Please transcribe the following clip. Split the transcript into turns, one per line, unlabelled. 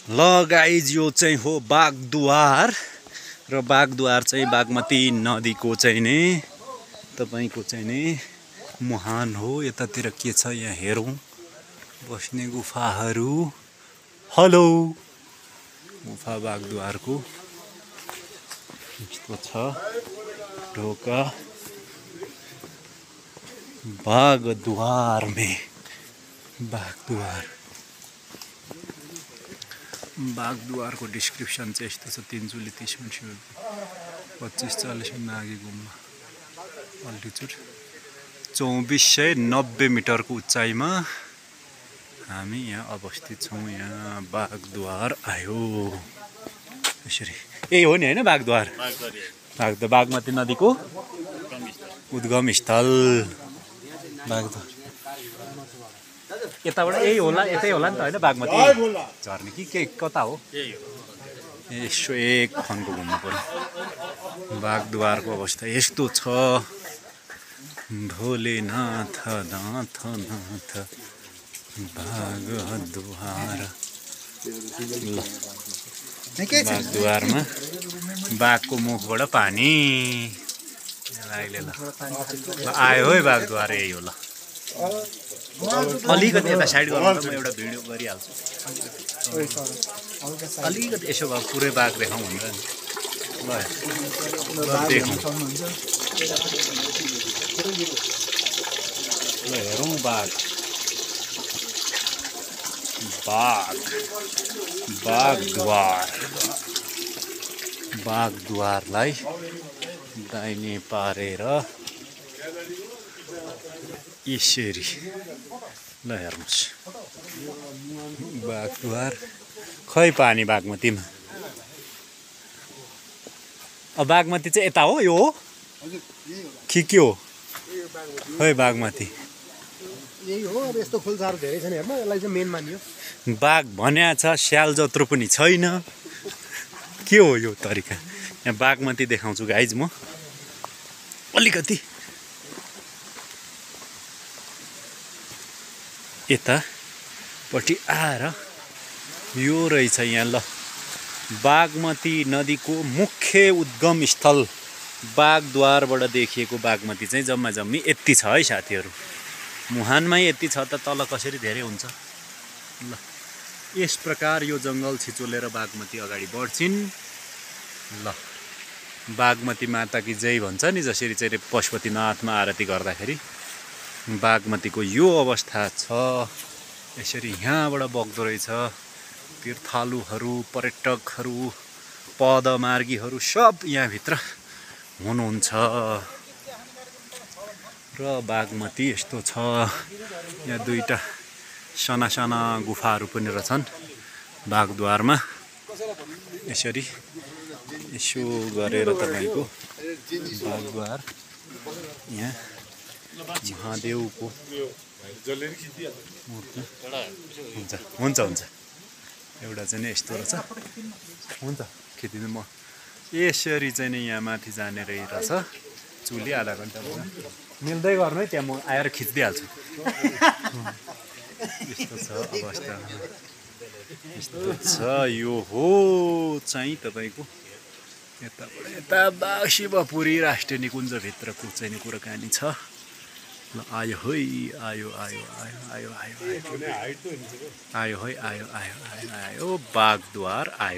ल गाइज यो चाहिँ हो बागदुवार र बागदुवार चाहिँ बागमती नदीको चाहिँ नि तपाईको चाहिँ नि मुहान हो। यतातिर के छ यहाँ हेरौँ, बस्ने गुफाहरू। हेलो, गुफा बागदुवारको यस्तो छ ढोका। बागदुवार में बागदुवार को डिस्क्रिप्सन चाहिँ यस्तो छ। 330 मुन्सिपल 25-40 नागी गुम्बा अल्टिट्युड 2490 मिटरको उचाइमा हामी यहाँ अवस्थित छौँ। यहाँ बागदुवार आयो यसरी। यही हो नि हैन बागदुवार? बागमती नदीको उद्गम स्थल बागदुवार। यताबाट यही होला, यतै होला नि त हैन बागमती झर्ने के कता हो? यसो एक खनको घुम्नु पर्यो। बागदुवारको अवस्था यस्तो छ। भोलेनाथ नाथ नाथ बागदुवार। बागदुवारमा बाघको मुखबाट पानी आयो है। बागदुवार यही होला। अलिकति यता साइड गर्नु त म एउटा भिडियो गरिहाल्छु। अलिकति यसो भए पुरै बाघ देखाउँ भनेर नि। ल देखौँ, ल हेरौँ बाघ। बागदुवार। बागदुवारलाई दाहिने पारेर यसरी ल हेर्नुहोस्। बागदुवार खै पानी बागमतीमा। अब बागमती चाहिँ यता हो, यो हो के हो? खै बागमती
यही हो। अब यस्तो फुलझार धेरै छन् हेर्न, यसलाई चाहिँ मेन मानियो।
बाघ भन्या छ, स्याल जत्रो पनि छैन। के हो यो तरिका? यहाँ बागमती देखाउँछु गाइज म। अलिकति यतापट्टि आएर यो रहेछ यहाँ। ल बागमती नदीको मुख्य उद्गम स्थल बागदुवारबाट देखिएको बागमती चाहिँ जम्मा जम्मी यति छ है साथीहरू। मुहानमै यति छ त तल कसरी धेरै हुन्छ? ल यस प्रकार यो जङ्गल छिचोलेर बागमती अगाडि बढ्छिन्। ल बागमती माता की जय भन्छ नि, जसरी चाहिँ पशुपतिनाथमा आरती गर्दाखेरि बागमतीको यो अवस्था छ। यसरी यहाँबाट बग्दो रहेछ। तीर्थालुहरू, पर्यटकहरू, पदमार्गीहरू सब यहाँभित्र हुनुहुन्छ। र बागमती यस्तो छ। यहाँ दुईटा साना साना गुफाहरू पनि रहेछन् बागदुवारमा। यसरी यसो गरेर तपाईँको बागदुवार यहाँ महादेवको मूर्ति हुन्छ। एउटा चाहिँ नि यस्तो रहेछ। हुन्छ खिचिदिनु म। यसरी चाहिँ नि यहाँ माथि जाने रहेछ। चुली आधा घन्टा मिल्दै गर्नु है, त्यहाँ म आएर खिचिदिइहाल्छु। यस्तो छ अवस्था। यस्तो छ। यो हो चाहिँ तपाईँको यताबाट यता शिवपुरी राष्ट्रिय निकुञ्जभित्रको चाहिँ नि कुराकानी छ। ल आयो है, आयो है, आयो बागदुवार आयो।